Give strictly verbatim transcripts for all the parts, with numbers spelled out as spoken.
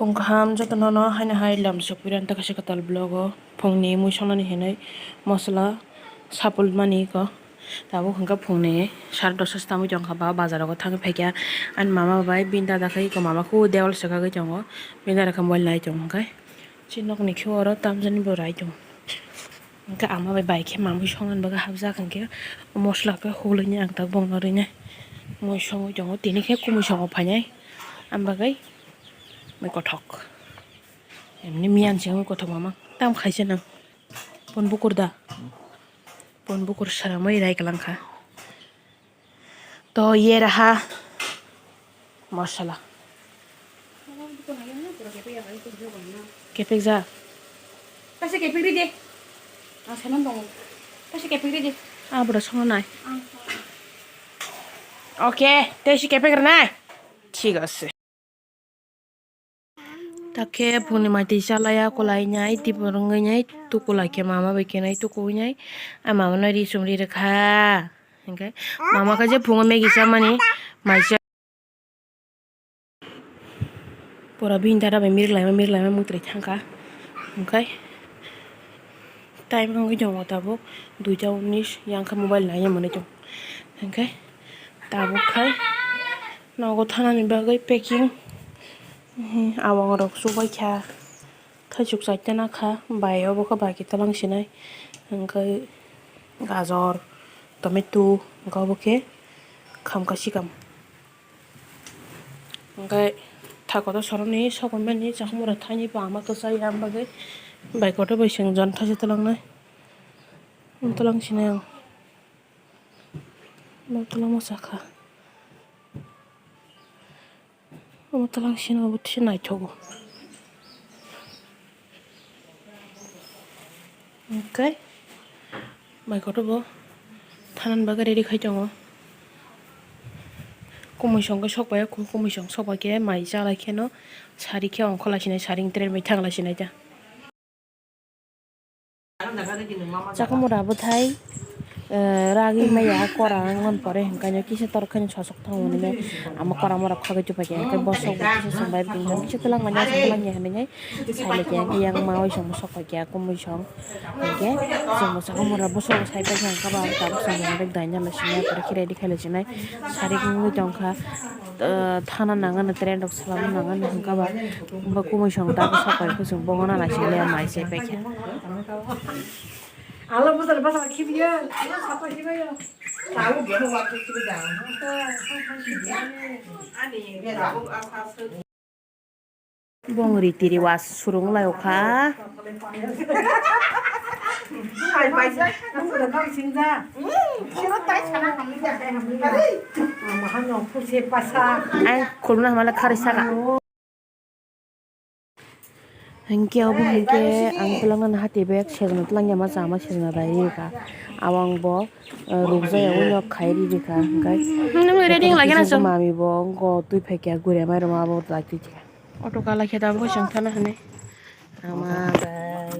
Phung kaham jotono no haino hai lamsok puri ang ta kaisa kwtal vlog o phungni mui songnani hinwi mosola sapulmani ko tabuk hwnkhe phungni sar dosa se tamwi tongkha ba bazar rogo thangwi phaikha ani mama bai bini dada khai eko mama khu dewal swkagwi tongo bini dada khe mobile nai tongo hwnkhe chini nokni khe oro tamjani bo rai tongo. Hwnkhe ama bai bai khe mamui songna bagwi hapjak hwnkhe mosola khe hulini ang tak bongno rinai mui songwi tongo tini khe kumui songo phainai ang bagwi mui kothok emni miyan se wngwi kothok mamang tam khaisa nang pon bukur da pon bukur saramwi rai kwlangkha. To ye raha masala. Kepek ja. Kaisa kepek ri de. Ang saimang tongo. Kaisa kepek ri de. Ah, bro, songo nai. Ang. Okay, tei si kepek rwnai. Thik ase. Takhe phungni maitwi chalaya kwlai nai, tibor wngwi nai, tukulai khe mama bai khe nai, tukuwi nai, a mama no ri chumri rwkha. Hwnkhe mama khe je phungo Maggie chamani, maisa pura bini dada bai mirlaima, mirlaima mungtwi thangkha. Hwnkhe time wngwi tongo tabuk duita unis, yang khe mobile naiya mwnwi tongo. Hwnkhe tabuk khai nogo thanani bagwi packing, awang rok chubaikha, khaisuk chaitana kha, bai obo khe bai khe twlang sinai, hwnkhe gajor, tomato, hwnkhe obo khe khamkha sikam. Hwnkhe thakoto soroni sokomani chakhumora thaini pangma kwchai ya bagwi bai kotor bai seng jon thaisa twlangnai. Twlang sinai ang. Twlang ma sakha. Omo twlang sino obo tisa naithogo. Hwnkhe mai kotor bo thanani bagwi ready khai tongo. Kumui song khe sok pai ya, kumui song sok pai khe mai cha lai kheno sari khe ongkha lai sinai, sari train bai thang lai sinai ta. Chakhumora bwthai, eh, ragwi maya kora wngmani pore hwnkhe kisa torkhe sosok thango hwnwi ama kora mora khagwi tubukha hwnkhe bosok bo kisa chwng bai tongkha kisa twlang manya twlang ya hwnwi sai laikha hwnkhe yang ma oi song sok paikha kumui song hwnkhe chwng bo chakhumora bosok sai paikha hwnkhe ba tabuk chwng bo daina lai sinai pore khe ready khai lai sinai sari wngwi tongkha. Thana nangani train rok salama nangani hwnkha ba bo kumui song tabuk sapai kusung bo gana naising le mai se paikha. Bong riti riwas surung lai kha. Ang khulumna hamala khari saka. Hwnkhe obo hwnkhe ang twlangna hati bag sejna twlangya ma chama sejna bai rikha. Awang bo, eh, rukjaya ulo khai rikha hwnkhe. Mami bo wngko twi phaikha gure mai rwma abo lai twi. Auto kala khe tabuk chwng thana hwnwi. Ama bai.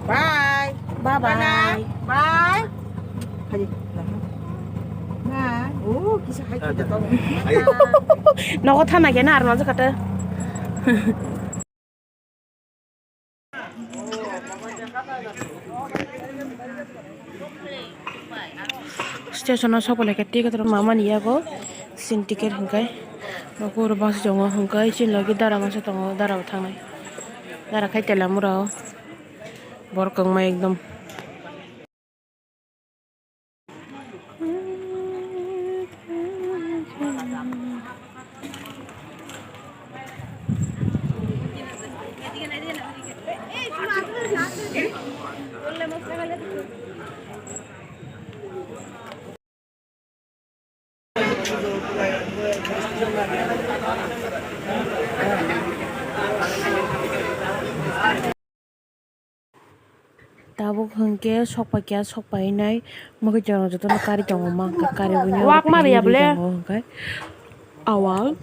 Bye. Bye bye. Bye. Bye. Oh, kisa hai khe to. Nogo thana khe na arma jakate. Station o sokole khe ticket rok mamani yago sin ticket hwnkhe nugo oro bus tongo hwnkhe chini logi dara masa tongo dara bo thangnai dara khai tela mura o borok kwbangma ekdom. Tabuk hwnkhe sokpaikha, sokpainai mwkhwtwrwng jotono kari tongo, ma hwnkhe kari buino Wak mari ya bwle? Tongo hwnkhe. Awang.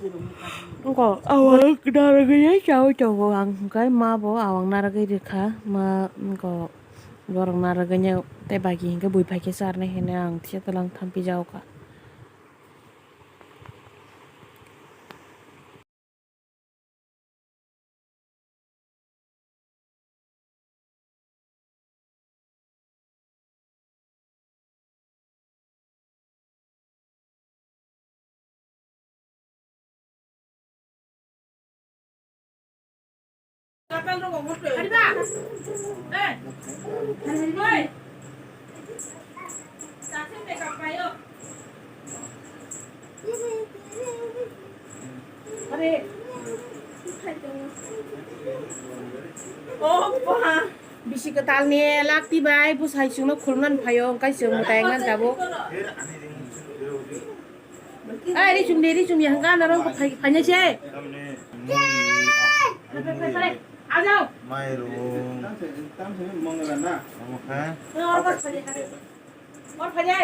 Wngkha. Awang narwgwi chaui tongo ang hwnkhe, ma bo awang narwgwi rwkha, ma wngkha borok narwgwino tei bagi hwnkhe bui phaikhe charwknai hinwi ang tisa twlang thampi jao kha. Bisi kwtal ni lakti bai bwsai chwngno khulumnani phaio, wngkha chwng mwtai wngkha tabuk. Ai, ri chum de, ri chum ya, hwnkha norok phai-, phainai se. Phai, phai, phai, phai. Ajao. Mairung. Omo kha. Or phai de.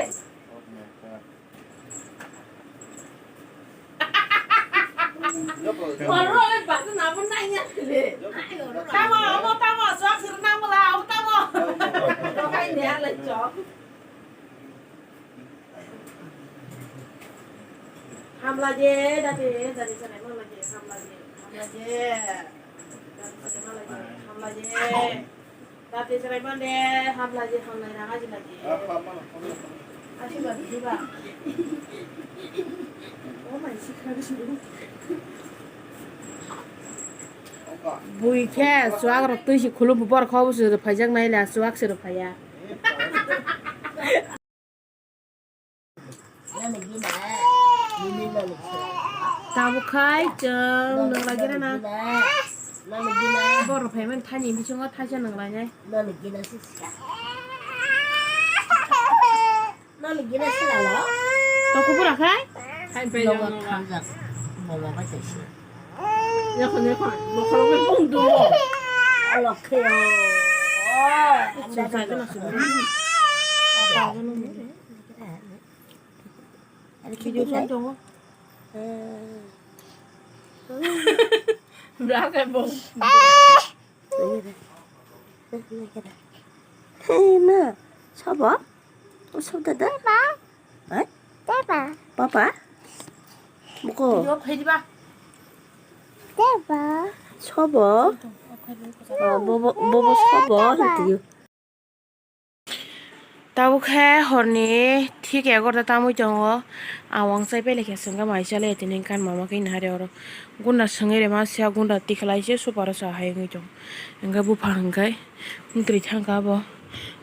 Tamo, omo tamo, swak sir nang mala, omo tamo. Hai ne ala chok. Hamla je, dati, dati sanai mala je, hamla je, hamla je. Dati sanai mala je, hamla je. Dati sanai mande, hamla je, hamla je, raga jila je. Asi ba, asi ba. Oh my, sikha ke suru. Bui khe, swak rok twi si khulum, bor kho bo suru phaijak nai la, swak suru phaiya. Tabuk khai chwng nwng lagi rana. Bor phaimani thani bisingo thaisa nwng lainai. Toko bura khai? Yakhon yakhon. Bokhorok bai bung dungo. Chwng chai gana sini. Video song tongo. Bra khe bo. Hey, ma, sabo? O sabo dada? Hai? Papa. Buko. Video khai diba? Sabo? Bobo, bobo sabo. Tabuk khe horni thik egarota tamwi tongo. Ang wngchai pai laikha, swngkha mai chalai tini kan mama khe nahari oro. Gunda swngwi rema sia, gunda tikhlai se super o sa hai wngwi tongo. Hwnkhe bupha hwnkhe wngtwrwi thangkha abo.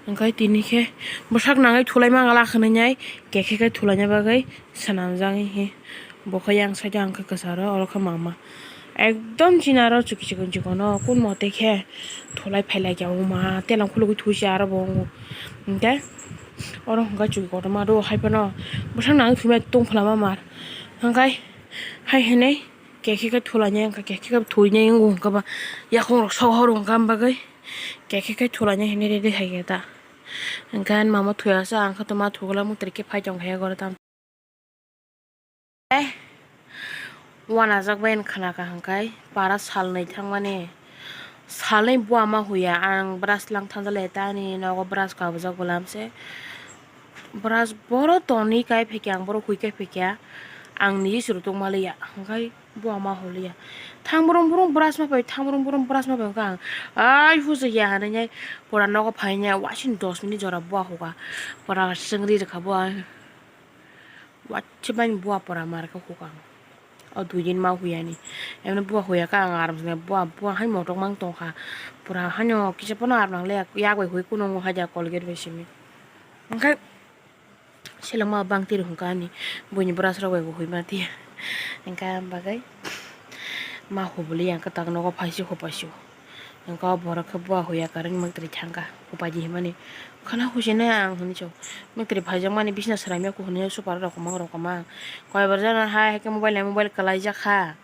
Hwnkhe tini khe bwsak nangwi thulai mangala khwnwi nai, kekhe khe thulaina bagwi swnamjak hi. Bo khe yang side o ang khe kwcharo, oro khe mama. Ekdom chini aro chikon chikon chikon o kun mote khe thulai phailai khe wngma, telam khulugwi thwi se aro bo wngo. Hwnkhe oro hwnkhe chuki kotorma do hai phano bwsak nangwi thumai tong phlama mar. Hwnkhe hai hinwi kekhe khe thulainai wngkha, kekhe khe thuinai wngo hwnkhe ba yakhungrok sok horo hwnkha bagwi kekhe khe thulainai hinwi ready hai khe ta. Hwnkhe ani mama thuyasa ang khe tongma thugula mwtwrwi khe phai tong khe oro tam. Wanajak bai khna kaham khai para salnwi thangmani, salnwi bua ma huya, ang brush lang thangjak le tani nogo brush kabujak bwlam se brush boro tonwi kai phikya, ang boro hui kai phikya, ang niji se rwtwk ma liya hwnkhe bua ma huliya. Thang brum brum brush ma pai, thang brum brum brush ma pai hwnkhe ang ai hujakya hinwi pura nogo phai nai wasing dos minute jora bua huka, pura chwngri rwkha bua. Wachi bai bua pora mar khe hukha ang. O dui din ma huyani. Emni bua huya kha ang aram sini bua, bua hai motok mang tongkha. Pura haino kisa pono aram nang le yak bai hui kunungo haida Colgate bai simi. Hwnkhe selengma bangtwi rw hwnkha ani buini brush rok bai bo hui matiya. Hwnkhe ang bagwi ma hubuli ang kwtak nogo phaisuk hupaisuk. Hwnkhe o borok khe bua huya karwi mwktwrwi thangkha, hupaidi hinmani. Khana huchini ang hinwi chuk. Mwktwrwi phaijakmani bisina swraimya kuhunio super rok kwmang rok kwmang. Koibar jana hai hai khe mobile hai mobile kwlaijak kha.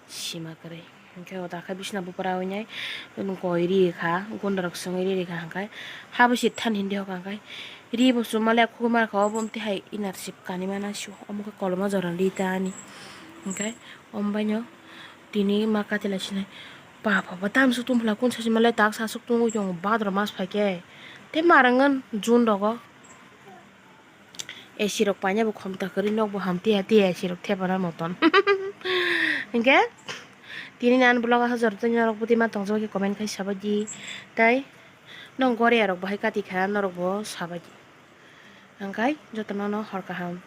Sima kwrwi. Hwnkhe o dakha bisina bupra winai goi ri kha, gunda rok swngwi ri rikha hwnkhe. Habo se than hindi hoka hwnkhe. Ri bo chuma le khugwi mankha obo omtwi hai inner sip kanwi mana sio. Omo khe koloma jora li ta ani. Hwnkhe omo baino. Tini ma katilai sinai. Bapha ba tamsok tongphla kun sasi malai tak sasok tongwi tongo Bhadra mas phaikhe. Tei marwngwi June rogo. A C rok paina bo khomta kwrwi nokbo ham tiya tiya A C rok thepana moton. Hinkhe tini ni ani vlog aswk jorto norok bwtwi ma tongjak khe comment khai sabaidi. Tei nong goria rok bahai katikha norok bo sabaidi. Hwnkhe jotono no hor kaham.